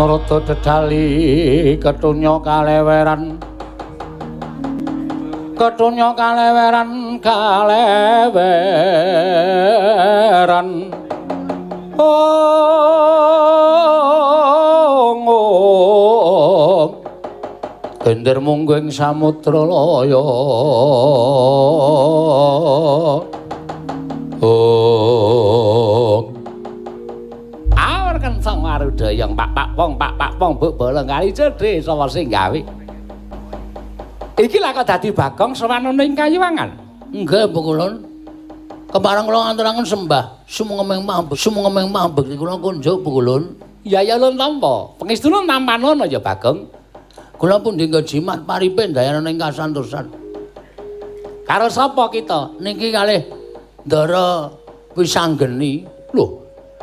Narada dedali ketunya kaleweran, ketunya kaleweran, kaleweran. Ong ong gender munggu ing samudra laya. Ong awar kenceng arudayang pak pak pong pak pak pong buk bolong kali cedhe sapa sing gawe. Iki lha kok dadi Bagong sowan ning Kayuwangan. Nggih, Pukulun. Kepareng kula ngaturaken sembah sumengeming mambek, sumengeming mambek kula kunjuk Pukulun. Ya ya lun tampa. Pengestune tampanono ya Bagong. Kula pundi nggo jimat paripe ndayana ing kasantosan. Karo sapa kita? Niki kalih Ndara Wisanggeni. Lho,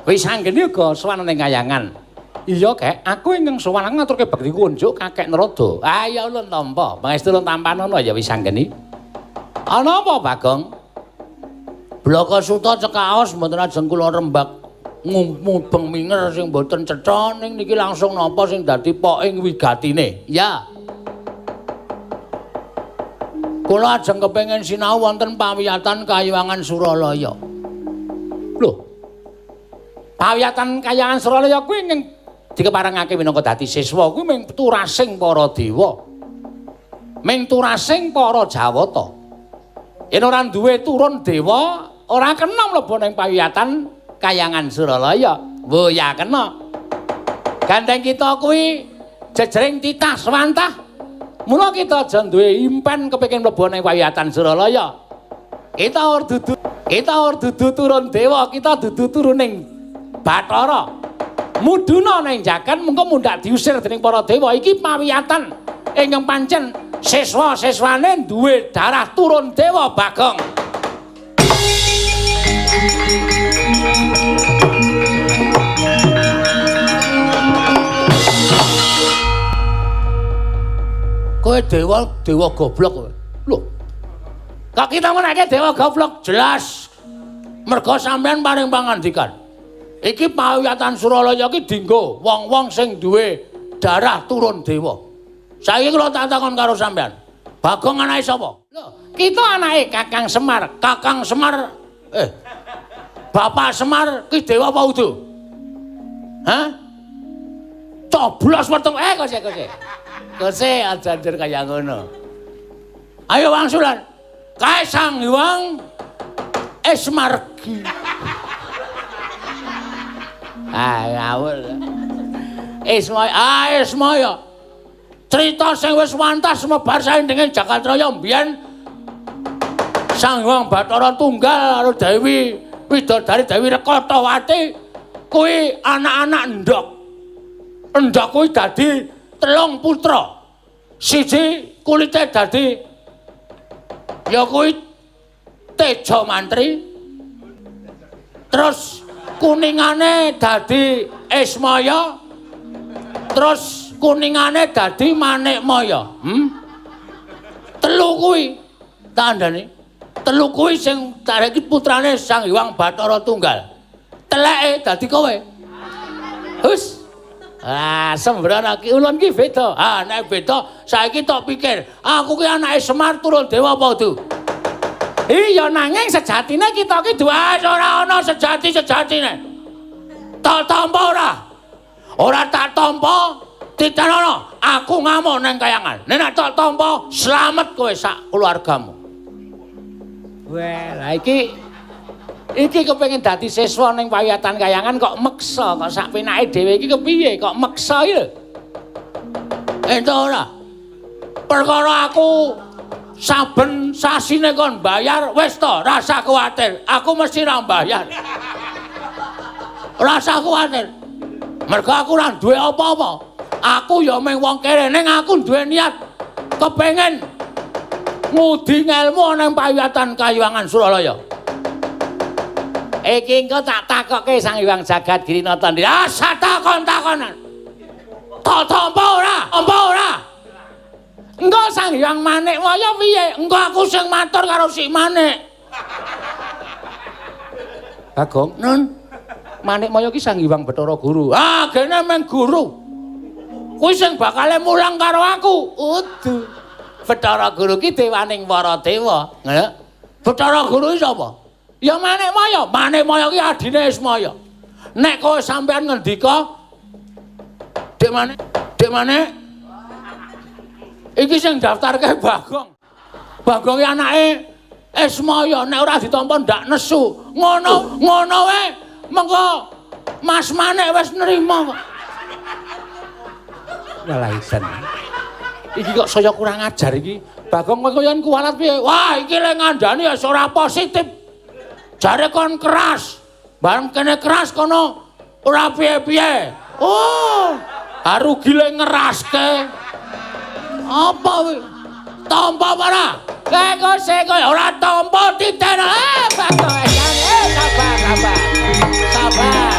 Wisanggeni uga sowan ning Kayangan. Iya, Kek, aku ingkang sowan ngaturke bekti kunjuk Kakek Narada. Ah ya ulun tampa. Pangestu ulun tampanono ya Wisanggeni. Ana apa, Bagong? Blaka Suta cekaos mboten ajeng kula rembak mubeng minger sing mboten cetha ning niki langsung napa sing dadi poking wigatine. Ya. Kula ajeng kepengin sinau wonten pawiyatan Kayuwangan Suralaya. Lho. Pawiyatan Kayangan Suralaya kuwi ing dikeparengake minangka dadi siswa kuwi ming turasing para dewa. Ming turasing para Jawata. Yen ora duwe turun dewa, ora kena mlebu ning pawiyatan Kayangan Suralaya. Wo ya kena. Gandeng kita kuwi jejering titah swantah. Mula kita aja duwe impen kepengin mlebu ning pawiyatan Suralaya. Kita ora dudu turun dewa, kita dudu turuning Bathara. Mudhuna ning jagan mengko mundhak diusir dening para dewa. Iki pawiyatan ingkang pancen siswa-siswane duwe darah turun dewa, Bagong. Kowe dewa, dewa goblok kowe. Lho, Kok kita menake dewa goblok? Jelas. Mergo sampean paring pangandikan. Iki pawiyatan Suralaya iki dinggo wong-wong sing duwe darah turun dewa. Saiki kula tak takon karo sampean. Bagong anake sapa? Lho, kita anake Kakang Semar. Kakang Semar Bapak Semar ki dewa apa udu? Hah? Coblos weteng kose. Kose aja anjir kaya ngono. Ayo wangsulan. Kae Sang Hyang Esmargi. Ah, ngawur. Ismaya, Ismaya. Cerita sing wis wantas semebar saindenging Jagatraya mbiyen Sang Hyang Bathara Tunggal karo Dewi Widodari Dewi Rekatawati kuwi anak-anak endhog. Endhog kuwi dadi 3 putra. Siji kulite dadi ya kuwi Teja Mantri. Terus kuningane dadi Ismaya. Terus kuningane dadi Manikmaya. Telu kuwi tandane. Telu kuwi sing tareki putrane Sang Hyang Bathara Tunggal. Teleke dadi kowe. Hus. Ah, sembrono ki ulun ki beda. Ah, nek beda saiki tok pikir, aku ki anake Semar turun dewa apa udu? Iya, nanging sejatine kita ki duwe ora ana sejati-sejatine. Tak tampa ora? Ora tak tampa, titenono, aku ngamuk nang kayangan. Nek tak tampa, slamet kowe sak keluargamu. Wah, lah iki kepengin dadi siswa ning pawiyatan kayangan kok meksa, kok sak penake dhewe iki kepiye kok meksa iki lho. Entuk ora? Perkara aku saben sasine kon bayar wis to, rasa kuwatir. Aku mesti ra bayar. Rasa kuwatir. Mergo aku ora duwe apa-apa. Aku ya mung wong kere ning aku duwe niat kepengin ngudi ngelmu nang pawiyatan Kayangan Suralaya. Iki engko tak takokke Sang Hyang Jagat Girinata. Ah, takon-takonan. Tak tampa ora? Tampa ora? Engko Sang Hyang Manikmaya piye? Engko aku sing matur karo si Manik. Bagong, Nun. Manikmaya ki Sang Hyang Bathara Guru. Ah, gene meng guru. Kuwi sing bakale mulang karo aku. Udu. Bathara Guru ki dewaning para dewa. Ngono. Bathara Guru ki sapa? Ya Manikmaya. Manikmaya ki adine Ismaya. Nek kowe sampean ngendika, Dek Manik, Dek Manik. Iki sing daftarke Bagong. Bagong ki anake Ismaya, nek ora ditampa ndak nesu. Ngono, ngono wae. Mengko Mas Manik wis nrima kok. Walah isen. Iki kok saya kurang ajar iki. Bagong kowe koyo kuwalat piye? Wah, iki le ngandani ya ora positif. Jare kon keras. Bareng kene keras kono ora piye-piye. Oh, rugi le ngeraske. Apa kuwi? Tampa ora? Kok sik ora tampa titen. Bagong sabar, sabar. Sabar.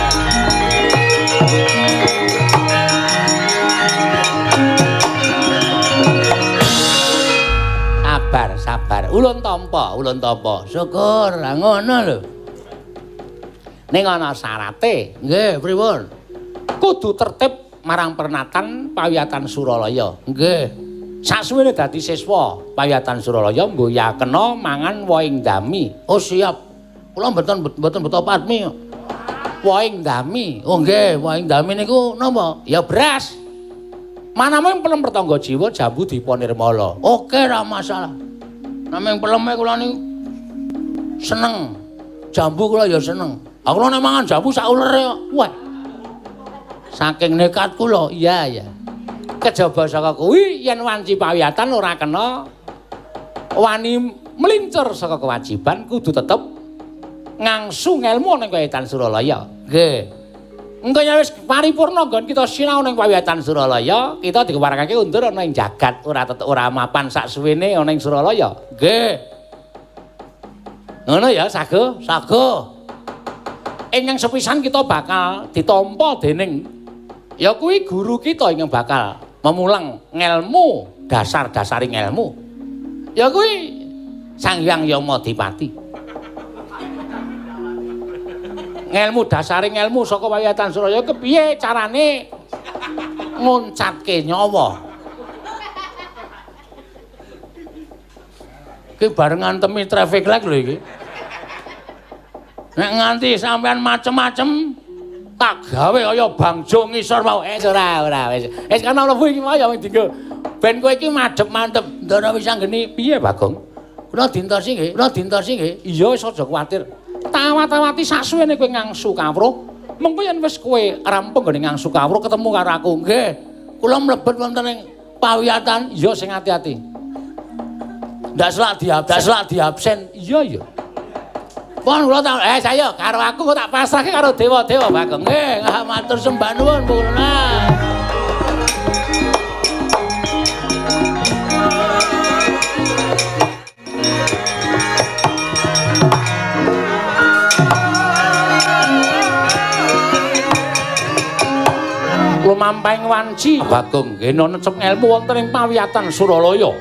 Sabar, sabar. Ulun tampa, ulun tampa. Syukur, lah ngono lho. Ning ana syarate. Nggih, pripun? Kudu tertib marang pernatan pawiyatan Suralaya. Nggih. Sasuwene dadi siswa pawiyatan Suralaya mboya kena mangan wohing dami. Oh, siap. Kula mboten beto patmi. Wohing dami. Oh nggih, wohing dami niku napa? Ya beras. Manamung pelem pertangga jiwa jambu dipa nirmala. Oke, ra masalah. Namung peleme kula niku seneng. Jambu kula ya seneng. Aku nek mangan jambu sak ulere kok. Wah. Saking nekat kula. Iya, iya. Kejaba saka kuwi yen wanci pawiyatan ora kena wani mlincur saka kewajiban kudu tetep ngangsu ngelmu ning Pawiyatan Suralaya. Nggih. Engko yen wis paripurna nggon kita sinau ning Pawiyatan Suralaya, kita dikeparengake undur ana ing jagat ora tetep ora mapan sak suwene ana ing Suralaya. Nggih. Ngono ya, Sago? Sago. Ingkang sepisan kita bakal ditampa dening ya kuwi guru kita ingkang bakal memulang ngelmu, dasar-dasaring ngelmu. Ya kuwi Sang Hyang Yamadipati. Ngelmu dasare ngelmu saka Pawiyatan Suralaya kepiye carane nguncatke nyawa. Iki bareng ngantemi traffic light lho iki. Nek nganti sampean macem-macem tak gawe kaya bangjo ngisor mau. Ora ora wis. Wis kana mlebu iki mau ya dinggo. Ben kowe iki madhep mantep. Ndara wis anggeni piye Bagong? Kula dintosi nggih, kula dintosi nggih. Iya wis aja kuwatir. Tawat-tawati sasuwene kowe ngangsu kawruh. Mengko yen wis kowe rampung nggone ngangsu kawruh ketemu karo aku. Nggih. Kula mlebet wonten ing pawiyatan. Iya sing ati-ati. Ndak selak diabsen, selak diabsen. Iya iya. Pon kula tak saya karo aku kok tak pasrahke karo dewa-dewa Bagong. Nggih, matur sembah nuwun Purna. Lumampahing wanci Bagong ngene necep ngelmu wonten ing pawiyatan Suralaya.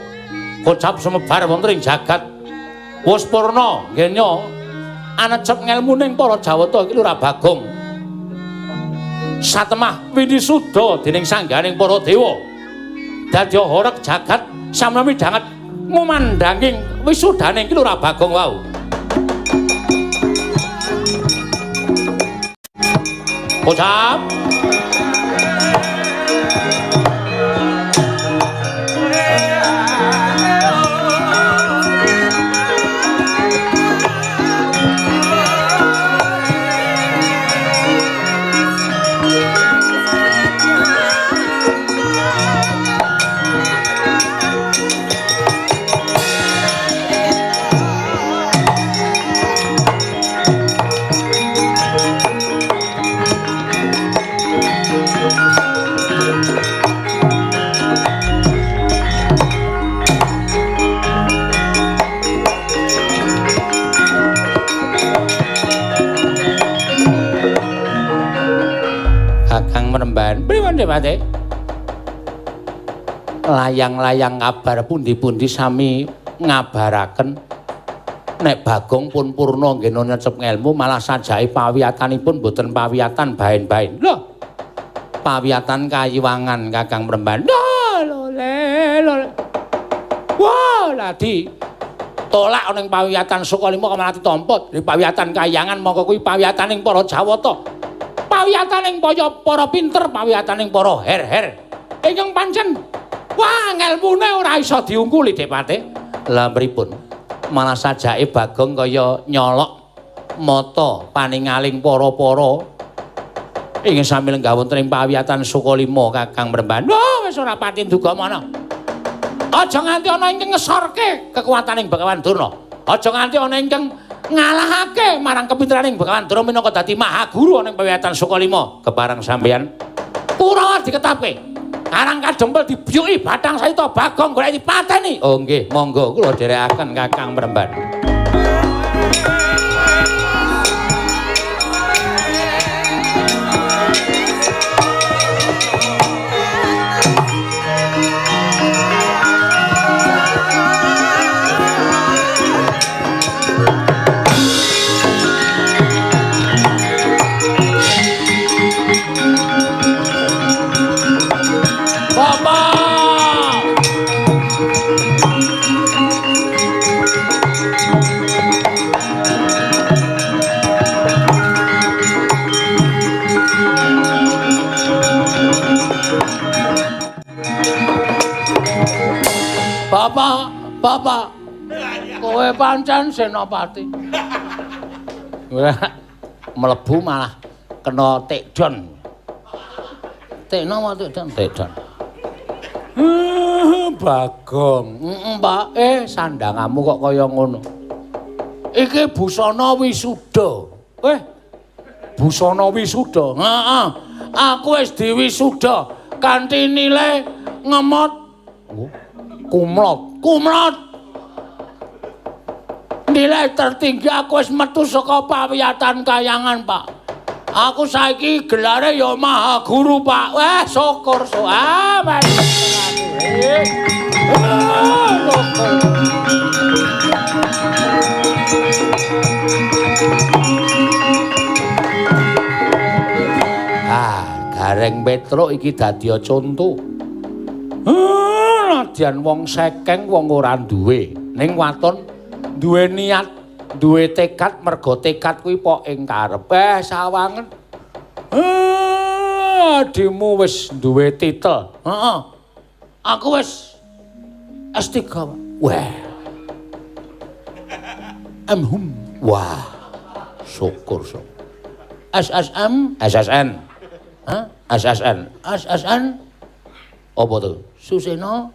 Kocap sumebar wonten ing jagat. Wis purna ngene anecep ngelmu ning para Jawata iki Lurah Bagong. Satemah winisuda dening sangganing para dewa. Dadi horeg jagat samana midhanget ngumandhanging wisudane iki Lurah Bagong wau. Kocap layang-layang kabar pundi-pundi sami ngabaraken nek Bagong pun purna nggene necep ngelmu malah sajake pawiyatanipun boten pawiyatan baen-baen. Lho, pawiyatan kayiwangan Kakang Mremban. Lho, lho, lho. Wah, ladi tolak ning pawiyatan Sukalima kok malah ditampa. Di pawiyatan kayangan mongko kuwi pawiyataning para Jawata. Pawiyataning para pinter, pawiyataning para her-her. Ingkang pancen wah ngelmune ora iso diungkuli Depate. Lah pripun? Malah sajake Bagong kaya nyolok mata paningaling para-para ing sambil lenggah wonten ing pawiyatan Sukalima Kakang Mremban. Wah wis ora pati duga mana. Aja nganti ana ingkang ngesorke kekuataning Begawan Durna. Aja nganti ana ingkang ngalahake marang kepinteraning Begawan Durna minangka dadi mahaguru ana ing pawiyatan Sukalima. Kepareng sampeyan Kurawa diketapke. Karang kadempel dibyuki bathang sayita Bagong golek dipateni. Oh nggih, monggo kula dherekaken Kakang Mremban. Bapak, bapak, kowe pancen senopati. Mlebu malah kena tekdon. Tekno apa tekdon? Tekdon. Bagong. Pak, sandangamu kok kaya ngono. Iki busana wisuda. Busana wisuda. Heeh. Aku wis diwisuda kanthi nilai ngemot. Kumlot, kumlot. Nilai tertinggi aku wis metu saka pawiyatan kayangan, Pak. Aku saiki gelare ya maha guru, Pak. Wah, syukur so. Ah, syukur. Gareng Petruk iki dadi conto. Nadyan wong sekeng wong ora duwe, ning waton duwe niat, duwe tekad, mergo tekad kuwi pok ing karep. Sawangen. Adimu wis duwe titel. Heeh. Aku wis S3, Pak. Wah. M.Hum. Wah. Syukur, syukur. SSM, SSN. Hah? SSN. SSN. Apa tuh? Suseno.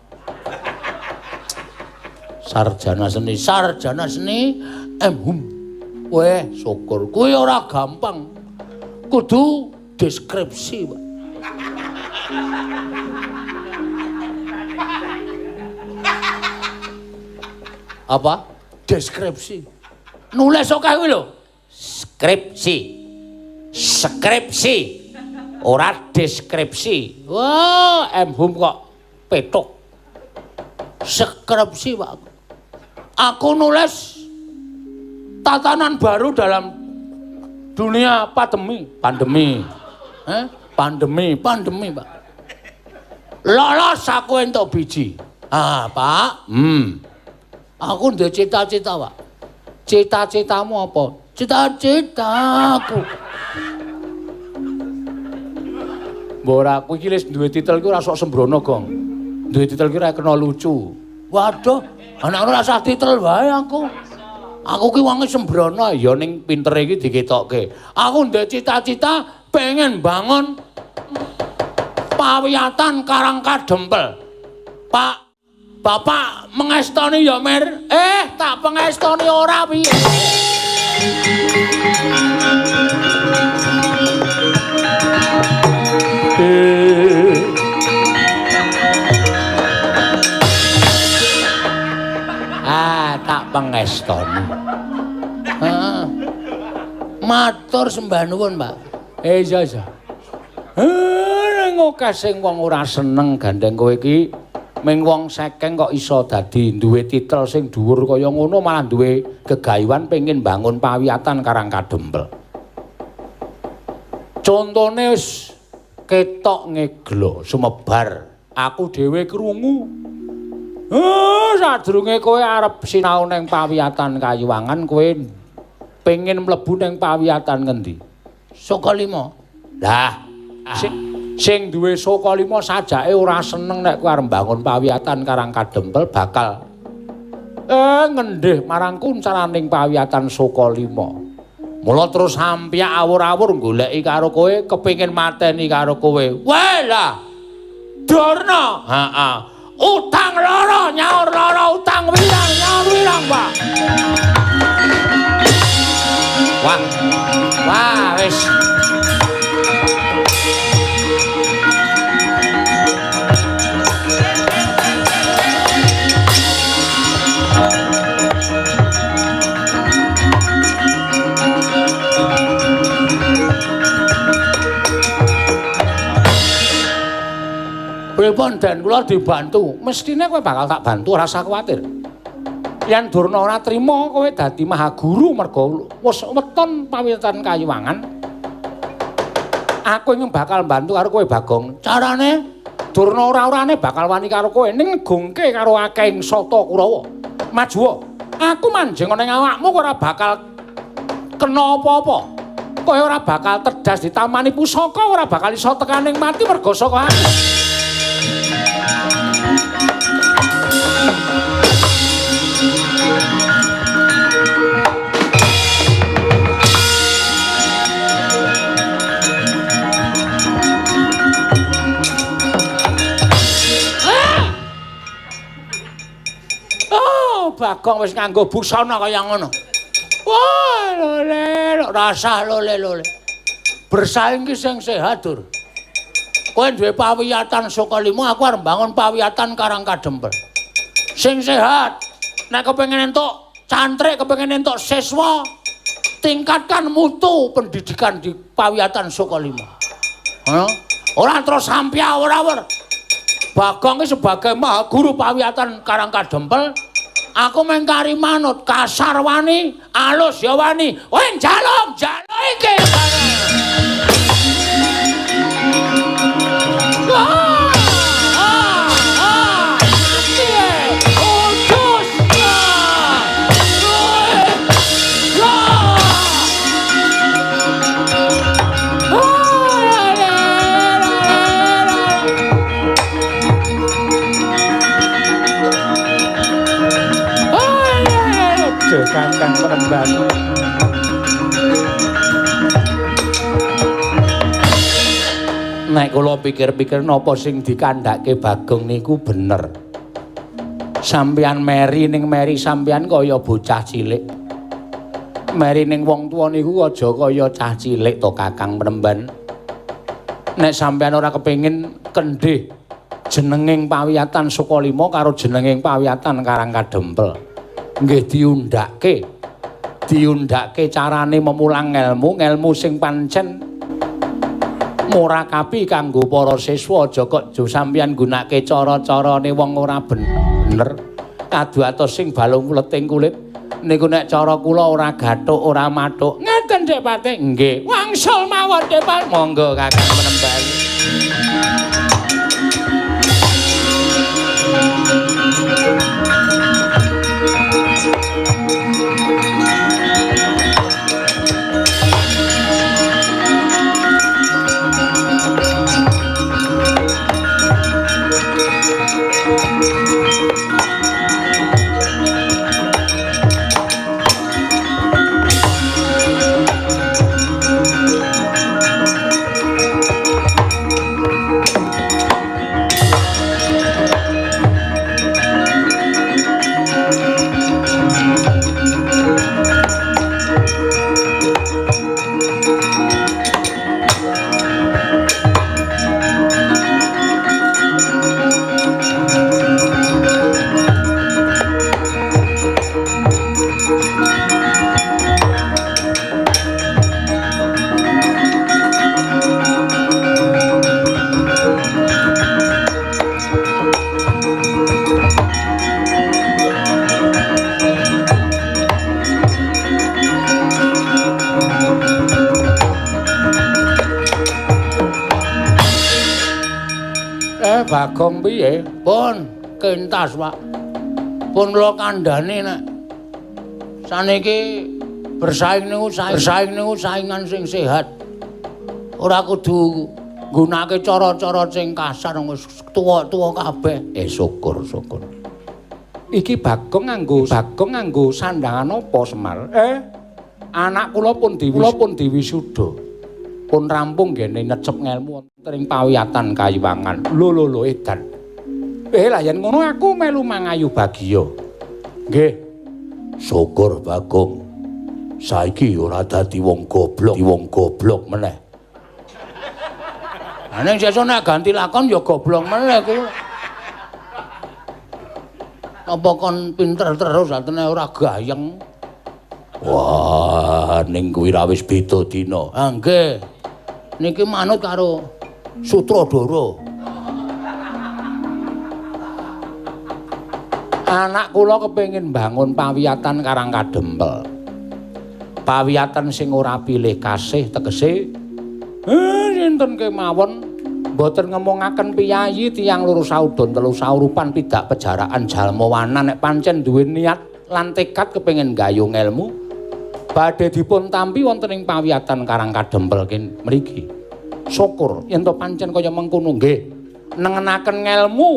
Sarjana seni. Sarjana seni M.Hum. Weh, syukur. Kuwi ora gampang. Kudu deskripsi, Pak. Apa? Deskripsi. Nulis akeh kuwi lho. Skripsi. Skripsi. Ora deskripsi. Wah, M.Hum kok petuk. Skripsi, Pak. Aku nulis tatanan baru dalam dunia pandemi. Pandemi. Pandemi, pandemi, Pak. Lolos aku entuk biji. Ah, Pak. Aku duwe cita-cita, Pak. Cita-citamu apa? Cita-citaku. Mbok ora aku iki wis duwe titel iki ora sok sembrono, Gong. Duwe titel iki ora kena lucu. Waduh, anak ora usah titel wae aku. Aku ki wonge sembrono. Ya ning pintere iki diketokke. Aku duwe cita-cita pengen bangun pawiyatan Karang Kadempel. Pak, Bapak mengestoni ya, Mir? Tak pengestoni ora piye. Ah, tak pengestoni. Heeh. Matur sembah nuwun, Pak. Iya, iya. Ning akeh sing wong ora seneng gandeng kowe iki. Ming wong sekeng kok iso dadi duwe titel sing dhuwur kaya ngono, malah duwe gegayuhan pengin bangun pawiyatan Karang Kadempel. Contone wis ketok ngeglo sumebar. Aku dhewe krungu. Sadurunge kowe arep sinau ning pawiyatan Kayuwangan, kowe pengin mlebu ning pawiyatan ngendi? Sukalima. Lah, sing duwe Sukalima sajake ora seneng nek kowe arep mbangun pawiyatan Karang Kadempel bakal ngendih marang kuncaraning pawiyatan Sukalima. Mula terus hampyak awur-awur goleki karo kowe, kepengin mateni karo kowe. Weh lah. Durna. Heeh. Utang loro nyaur loro, utang wirang nyaur wirang, Pak. Wah. Wah, wis. Pripun den kula dibantu? Mestine kowe bakal tak bantu, ora usah kuwatir. Yen Durna ora trima kowe dadi mahaguru mergo wis weton pawiyatan Kayuwangan. Aku ingin bakal bantu karo kowe, Bagong. Carane Durna ora-orane bakal wani karo kowe ning gongke karo akehing sata Kurawa. Majuwa, aku manjing ning awakmu ora bakal kena apa-apa. Kowe ora bakal terdas ditamani pusaka, ora bakal iso tekaning mati mergo saka aku. Oh, Bagong wis nganggo busana kaya ngono. Wah, lole, rasah lole lole. Bersaing ki sing sehat, Dur. Kowe duwe pawiyatan Sukalima, aku arep mbangun pawiyatan Karang Kadempel. Sing sehat. Nek kepengin entuk cantrik, kepengin entuk siswa, tingkatkan mutu pendidikan di pawiyatan Sukalima. Heeh. Ora terus sampya ora-ora. Bagong ki sebagai maha guru pawiyatan Karang Kadempel, aku mengkari manut, kasar wani, alus ya wani. Kowe njaluk, njaluk iki. Nek kula pikir-pikir napa sing dikandhake Bagong niku bener. Sampeyan meri ning meri sampeyan kaya bocah cilik. Meri ning wong tuwa niku aja kaya cah cilik to Kakang Penemban. Nek sampeyan ora kepengin kendhih jenenging pawiyatan Sukalima karo jenenging pawiyatan Karang Kadempel. Nggih diundhake. Diundhake carane memulang ngelmu, ngelmu sing pancen murakabi kanggo para siswa. Aja kok jo sampeyan nggunakake cara-carane wong ora bener. Kaduatos sing balung leting kulit niku nek cara kula ora gathuk ora mathuk. Ngeten Dik Patih? Nggih. Wangsul mawon Dik Patih. Monggo Kakang Penemban. Bagong piye? Pun kentas, Pak. Pun kula kandhani nek saniki bersaing niku bersaing niku saingan sing sehat. Ora kudu nggunakake cara-cara sing kasar wis tuwa-tuwa kabeh. Syukur, syukur. Iki Bagong nganggo sandangan apa, Semar? Anak kula pun diwisuda. Pun rampung nggene necep ngelmu wonten ing pawiyatan Kayiwangan. Lho lho lho edan. Lah yen ngono aku melu mangayu bagya. Nggih. Syukur Bagong. Saiki ora dadi wong goblok, meneh. Lah ning sesuk nek ganti lakon ya goblok meneh kuwi. Apa kon pinter terus atene ora gayeng. Wah, ning kuwi ra wis beda dina. Ah nggih. Niki manut karo Sutradara. Anak kula kepengin bangun pawiyatan Karang Kadempel. Pawiyatan sing ora pilih kasih tegese sinten kemawon mboten ngemongaken piyayi tiyang loro saudon telu saurupan pidak pejaraan jalma wanan nek pancen duwe niat lan tekad kepengin gayung ilmu badhe dipun tampi wonten ing pawiyatan Karang Kadempel mriki. Syukur yen to pancen kaya mengkono nggih. Nengenaken ngelmu.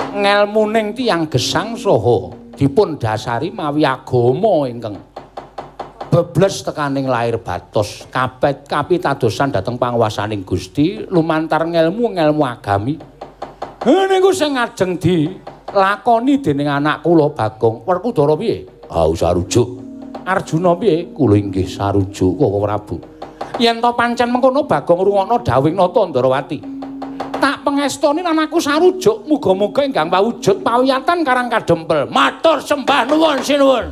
Ngelmuning tiyang gesang saha dipun dasari mawi agama ingkang bebles tekaning lahir batos kabeh kapitadosan dhateng panguwasaning Gusti lumantar ngelmu-ngelmu agami. Niku sing ajeng dilakoni dening anak kula Bagong. Werkudara piye? Ah sarujuk. Arjuna piye? Kula inggih sarujuk Koko Prabu. Yen to pancen mengkono Bagong rungokno dawuhing Nata Ndarawati. Tak pengestoni lan aku sarujuk muga-muga ingkang wujud pawiyatan Karang Kadempel. Matur sembah nuwun sinuwun.